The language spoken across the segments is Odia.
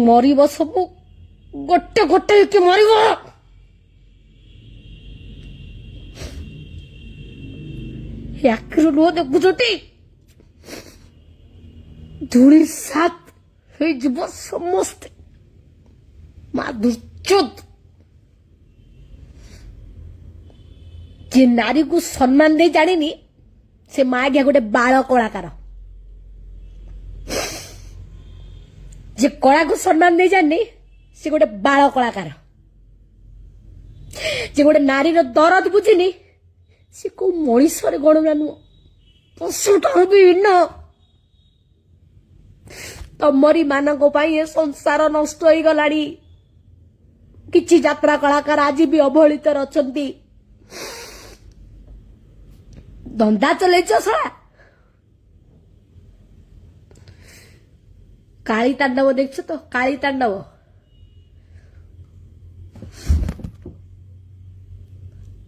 ମରିବ ସବୁ, ଗୋଟେ ଗୋଟେ ହେଇକି ମରିବ। ଏ ଆଖିରୁ ଲୁହ ଦେଖୁଛଟି, ଧୂଳି ସାତ ହେଇଯିବ ସମସ୍ତେ। ମାଦୁଚୋଦ, ଯିଏ ନାରୀକୁ ସମ୍ମାନ ଦେଇ ଜାଣିନି, ସେ ମା ଆଜ୍ଞା ଗୋଟେ ବାଳ କଳାକାର। ଯେ କଳାକୁ ସମ୍ମାନ ଦେଇ ଜାଣିନି, ସେ ଗୋଟେ ବାଳ କଳାକାର। ଯେ ଗୋଟେ ନାରୀର ଦରଦ ବୁଝିନି, ସେ କୋଉ ମଣିଷରେ ଗଣନା ନୁହଁ, ପଶୁଠାରୁ ବି ହୀନ। ତମରି ମାନଙ୍କ ପାଇଁ ଏ ସଂସାର ନଷ୍ଟ ହେଇଗଲାଣି। କିଛି ଯାତ୍ରା କଳାକାର ଆଜି ବି ଅବହେଳିତରେ ଅଛନ୍ତି। ଧନ୍ଦା ଚଲେଇଛ ଶଳା। କାଳୀ ତାଣ୍ଡବ ଦେଖିଛ ତ? କାଳୀ ତାଣ୍ଡବ।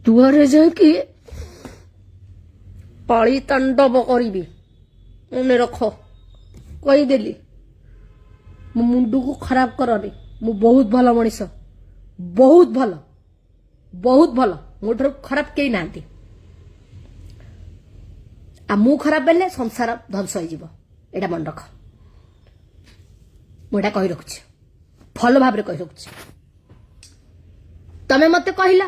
ଦୁଆରେ ଯାଇକି କାଳୀ ତାଣ୍ଡବ କରିବି, ମନେ ରଖ, କହିଦେଲି। ମୋ ମୁଣ୍ଡକୁ ଖରାପ କରନି। ମୁଁ ବହୁତ ଭଲ ମଣିଷ, ବହୁତ ଭଲ, ବହୁତ ଭଲ। ମୋ ଠାରୁ ଖରାପ କେହି ନାହାନ୍ତି। ଆଉ ମୁଁ ଖରାପ ହେଲେ ସଂସାର ଧ୍ୱଂସ ହେଇଯିବ, ଏଇଟା ମନେ ରଖ। ମୁଁ ଏଇଟା କହି ରଖୁଛି, ଭଲ ଭାବରେ କହି ରଖୁଛି। ତମେ ମତେ କହିଲ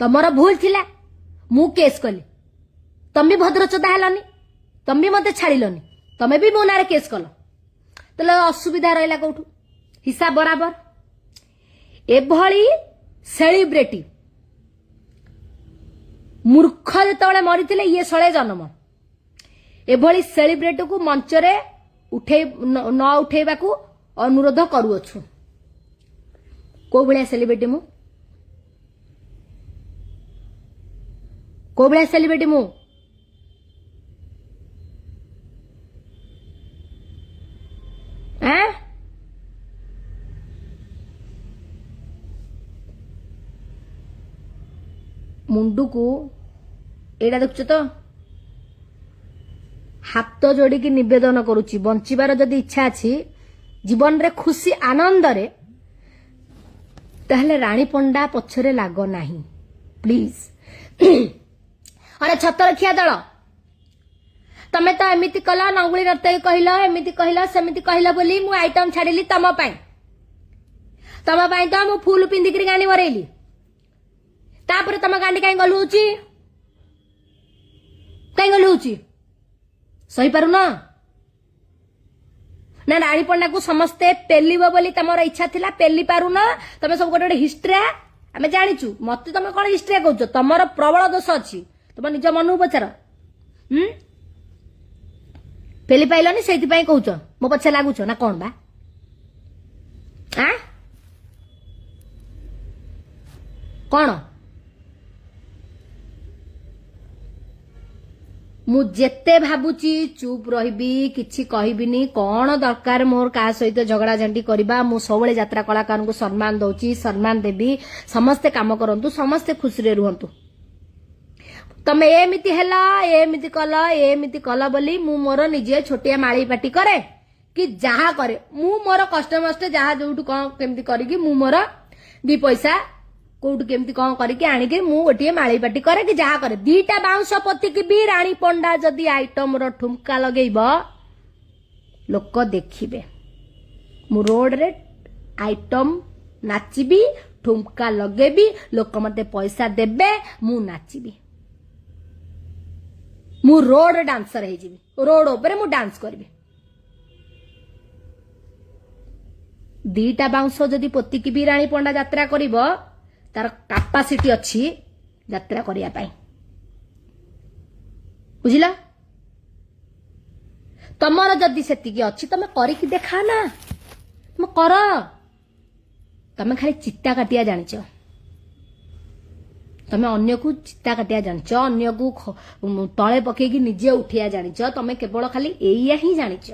ତମର ଭୁଲ ଥିଲା, ମୁଁ କେସ୍ କଲି। ତମେ ଭଦ୍ରଚୋଦା ହେଲନି, ତମେ ମତେ ଛାଡ଼ିଲନି, ତମେ ବି ମୋ ନାଁରେ କେସ୍ କଲ। ତାହେଲେ ଅସୁବିଧା ରହିଲା କୋଉଠୁ? ହିସାବ ବରାବର। ଏଭଳି ସେଲିବ୍ରିଟି ମୂର୍ଖ ଯେତେବେଳେ ମରିଥିଲେ, ଇଏ ଶଳେ ଜନ୍ମ। ଏଭଳି ସେଲିବ୍ରିଟିକୁ ମଞ୍ଚରେ ଉଠେଇ ନ ଉଠେଇବାକୁ ଅନୁରୋଧ କରୁଅଛୁ। କୋଉ ଭଳିଆ ସେଲିବ୍ରିଟି ମୁଁ? କୋଉ ଭଳିଆ ସେଲିବ୍ରିଟି ମୁଁ? ଆଁ, ମୁଣ୍ଡକୁ ଏଇଟା ଦେଖୁଛ ତ? ହାତ ଯୋଡ଼ିକି ନିବେଦନ କରୁଛି, ବଞ୍ଚିବାର ଯଦି ଇଚ୍ଛା ଅଛି ଜୀବନରେ ଖୁସି ଆନନ୍ଦରେ, ତାହେଲେ ରାଣୀ ପଣ୍ଡା ପଛରେ ଲାଗ ନାହିଁ, ପ୍ଲିଜ। ଆରେ ଛତରଖିଆ ଦଳ, ତମେ ତ ଏମିତି କଲ, ନଙ୍ଗୁଳି ନର୍ତ୍ତକୀ କହିଲ, ଏମିତି କହିଲ, ସେମିତି କହିଲ ବୋଲି ମୁଁ ଆଇଟମ ଛାଡ଼ିଲି ତମ ପାଇଁ। ତମ ପାଇଁ ତ ମୁଁ ଫୁଲ ପିନ୍ଧିକିରି ଗାଣ୍ଡି ମରେଇଲି। ତାପରେ ତମ ଗାଣ୍ଡି କାହିଁ ଗଲୁଛି? କାହିଁ ଗଲୁଛି? ସହିପାରୁନ ନା? ରାଣୀ ପଣ୍ଡାକୁ ସମସ୍ତେ ପେଲିବ ବୋଲି ତମର ଇଚ୍ଛା ଥିଲା, ପେଲି ପାରୁନ। ତମେ ସବୁ ଗୋଟେ ଗୋଟେ ହିଷ୍ଟ୍ରିଆ, ଆମେ ଜାଣିଛୁ। ମତେ ତମେ କଣ ହିଷ୍ଟ୍ରିଆ କହୁଛ? ତମର ପ୍ରବଳ ଦୋଷ ଅଛି, ତମ ନିଜ ମନକୁ ପଚାର। ହୁଁ, ପେଲି ପାଇଲନି, ସେଇଥିପାଇଁ କହୁଛ, ମୋ ପଛେ ଲାଗୁଛ ନା କଣ ବା? ଆଁ, କଣ? ମୁଁ ଯେତେ ଭାବୁଛି ଚୁପ୍ ରହିବି, କିଛି କହିବିନି, କଣ ଦରକାର ମୋର କାହା ସହିତ ଝଗଡ଼ା ଝାଣ୍ଟି କରିବା? ମୁଁ ସବୁବେଳେ ଯାତ୍ରା କଳାକାରଙ୍କୁ ସମ୍ମାନ ଦଉଛି, ସମ୍ମାନ ଦେବି। ସମସ୍ତେ କାମ କରନ୍ତୁ, ସମସ୍ତେ ଖୁସିରେ ରୁହନ୍ତୁ। ତମେ ଏମିତି ହେଲା, ଏମିତି କଲ, ଏମିତି କଲ ବୋଲି ମୁଁ ମୋର ନିଜେ ଛୋଟିଆ ମାଳି ପାଟି କରେ କି ଯାହା କରେ, ମୁଁ ମୋର କଷ୍ଟେ ମଷ୍ଟେ ଯାହା ଯୋଉଠୁ କଣ କେମିତି କରିକି ମୁଁ ମୋର ଦି ପଇସା କୋଉଠୁ କେମିତି କଣ କରିକି ଆଣିକି ମୁଁ ଗୋଟିଏ ମାଳି ପାଟି କରେ କି ଯାହା କରେ। ଦିଟା ବାଉଁଶ ପୋତିକି ବି ରାଣୀ ପଣ୍ଡା ଯଦି ଆଇଟମର ଠୁମକା ଲଗେଇବ, ଲୋକ ଦେଖିବେ। ମୁଁ ରୋଡରେ ଆଇଟମ ନାଚିବି, ଠୁମକା ଲଗେଇବି, ଲୋକ ମତେ ପଇସା ଦେବେ, ମୁଁ ନାଚିବି। ମୁଁ ରୋଡ ଡାନ୍ସର ହେଇଯିବି, ରୋଡ ଉପରେ ମୁଁ ଡାନ୍ସ କରିବି। ଦିଟା ବାଉଁଶ ଯଦି ପୋତିକି ବି ରାଣୀ ପଣ୍ଡା ଯାତ୍ରା କରିବ, ତାର କାପାସିଟି ଅଛି ଯାତ୍ରା କରିବା ପାଇଁ, ବୁଝିଲ? ତମର ଯଦି ସେତିକି ଅଛି, ତମେ କରିକି ଦେଖା ନା, ତମେ କର। ତମେ ଖାଲି ଚିତା କାଟିଆ ଜାଣିଛ। ତମେ ଅନ୍ୟକୁ ଚିତା କାଟିଆ ଜାଣିଛ, ଅନ୍ୟକୁ ତଳେ ପକେଇକି ନିଜେ ଉଠିବା ଜାଣିଛ। ତମେ କେବଳ ଖାଲି ଏଇଆ ହିଁ ଜାଣିଛ।